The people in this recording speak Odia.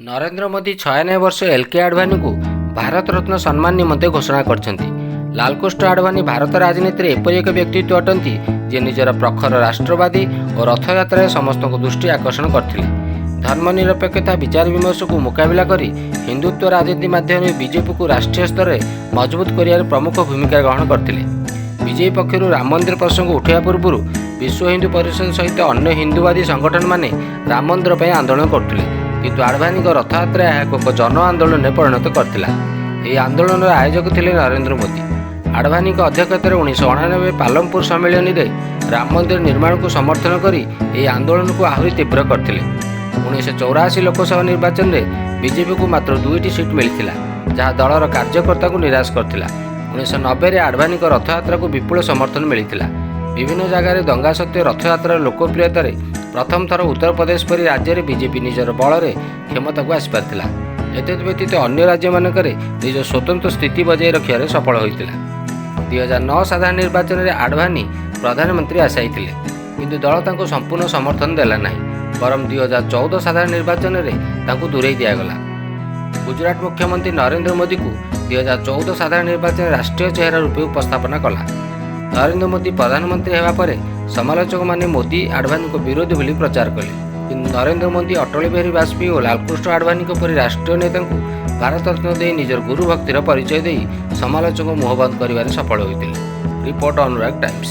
ନରେନ୍ଦ୍ର ମୋଦି 96 ବର୍ଷ ଏଲ୍ କେ ଆଡଭାନୀଙ୍କୁ ଭାରତ ରତ୍ନ ସମ୍ମାନ ନିମନ୍ତେ ଘୋଷଣା କରିଛନ୍ତି। ଲାଲକୃଷ୍ଣ ଆଡଭାନୀ ଭାରତ ରାଜନୀତିରେ ଏପରି ଏକ ବ୍ୟକ୍ତିତ୍ୱ ଅଟନ୍ତି, ଯିଏ ନିଜର ପ୍ରଖର ରାଷ୍ଟ୍ରବାଦୀ ଓ ରଥଯାତ୍ରାରେ ସମସ୍ତଙ୍କ ଦୃଷ୍ଟି ଆକର୍ଷଣ କରିଥିଲେ। ଧର୍ମନିରପେକ୍ଷତା ବିଚାର ବିମର୍ଶକୁ ମୁକାବିଲା କରି ହିନ୍ଦୁତ୍ୱ ରାଜନୀତି ମାଧ୍ୟମରେ ବିଜେପିକୁ ରାଷ୍ଟ୍ରୀୟ ସ୍ତରରେ ମଜବୁତ କରିବାରେ ପ୍ରମୁଖ ଭୂମିକା ଗ୍ରହଣ କରିଥିଲେ। ବିଜେପି ପକ୍ଷରୁ ରାମ ମନ୍ଦିର ପ୍ରସଙ୍ଗ ଉଠାଇବା ପୂର୍ବରୁ ବିଶ୍ୱ ହିନ୍ଦୁ ପରିଷଦ ସହିତ ଅନ୍ୟ ହିନ୍ଦୁବାଦୀ ସଂଗଠନମାନେ ରାମ ମନ୍ଦିର ପାଇଁ ଆନ୍ଦୋଳନ କରୁଥିଲେ। କିନ୍ତୁ ଆଡଭାନୀଙ୍କ ରଥଯାତ୍ରା ଏହାକୁ ଏକ ଜନ ଆନ୍ଦୋଳନରେ ପରିଣତ କରିଥିଲା। ଏହି ଆନ୍ଦୋଳନର ଆୟୋଜକ ଥିଲେ ନରେନ୍ଦ୍ର ମୋଦି। ଆଡଭାନୀଙ୍କ ଅଧ୍ୟକ୍ଷତାରେ 1989 ପାଲମପୁର ସମ୍ମିଳନୀରେ ରାମ ମନ୍ଦିର ନିର୍ମାଣକୁ ସମର୍ଥନ କରି ଏହି ଆନ୍ଦୋଳନକୁ ଆହୁରି ତୀବ୍ର କରିଥିଲେ। 1984 ଲୋକସଭା ନିର୍ବାଚନରେ ବିଜେପିକୁ ମାତ୍ର ଦୁଇଟି ସିଟ୍ ମିଳିଥିଲା, ଯାହା ଦଳର କାର୍ଯ୍ୟକର୍ତ୍ତାଙ୍କୁ ନିରାଶ କରିଥିଲା। 1990ରେ ଆଡଭାନୀଙ୍କ ରଥଯାତ୍ରାକୁ ବିପୁଳ ସମର୍ଥନ ମିଳିଥିଲା। ବିଭିନ୍ନ ଜାଗାରେ ଦଙ୍ଗା ସତ୍ତ୍ୱେ ରଥଯାତ୍ରାର ଲୋକପ୍ରିୟତାରେ ପ୍ରଥମ ଥର ଉତ୍ତରପ୍ରଦେଶ ପରି ରାଜ୍ୟରେ ବିଜେପି ନିଜର ବଳରେ କ୍ଷମତାକୁ ଆସିପାରିଥିଲା। ଏତଦ୍ ବ୍ୟତୀତ ଅନ୍ୟ ରାଜ୍ୟମାନଙ୍କରେ ନିଜ ସ୍ୱତନ୍ତ୍ର ସ୍ଥିତି ବଜାୟ ରଖିବାରେ ସଫଳ ହୋଇଥିଲା। 2009 ସାଧାରଣ ନିର୍ବାଚନରେ ଆଡଭାନୀ ପ୍ରଧାନମନ୍ତ୍ରୀ ଆଶାୟୀ ଥିଲେ, କିନ୍ତୁ ଦଳ ତାଙ୍କୁ ସମ୍ପୂର୍ଣ୍ଣ ସମର୍ଥନ ଦେଲା ନାହିଁ, ବରଂ 2014 ସାଧାରଣ ନିର୍ବାଚନରେ ତାଙ୍କୁ ଦୂରେଇ ଦିଆଗଲା। ଗୁଜରାଟ ମୁଖ୍ୟମନ୍ତ୍ରୀ ନରେନ୍ଦ୍ର ମୋଦିଙ୍କୁ 2014 ସାଧାରଣ ନିର୍ବାଚନରେ ରାଷ୍ଟ୍ରୀୟ ଚେହେରା ରୂପେ ଉପସ୍ଥାପନା କଲା। ନରେନ୍ଦ୍ର ମୋଦି ପ୍ରଧାନମନ୍ତ୍ରୀ ହେବା ପରେ ସମାଲୋଚକମାନେ ମୋଦି ଆଡଭାନୀଙ୍କ ବିରୋଧୀ ବୋଲି ପ୍ରଚାର କଲେ। କିନ୍ତୁ ନରେନ୍ଦ୍ର ମୋଦି ଅଟଳ ବିହାରୀ ବାଜପେୟୀ ଓ ଲାଲକୃଷ୍ଣ ଆଡଭାନୀଙ୍କ ପରି ରାଷ୍ଟ୍ରୀୟ ନେତାଙ୍କୁ ଭାରତରତ୍ନ ଦେଇ ନିଜର ଗୁରୁ ଭକ୍ତିର ପରିଚୟ ଦେଇ ସମାଲୋଚକଙ୍କ ମୁହଁ ବନ୍ଦ କରିବାରେ ସଫଳ ହୋଇଥିଲେ। Report, Anurag Times.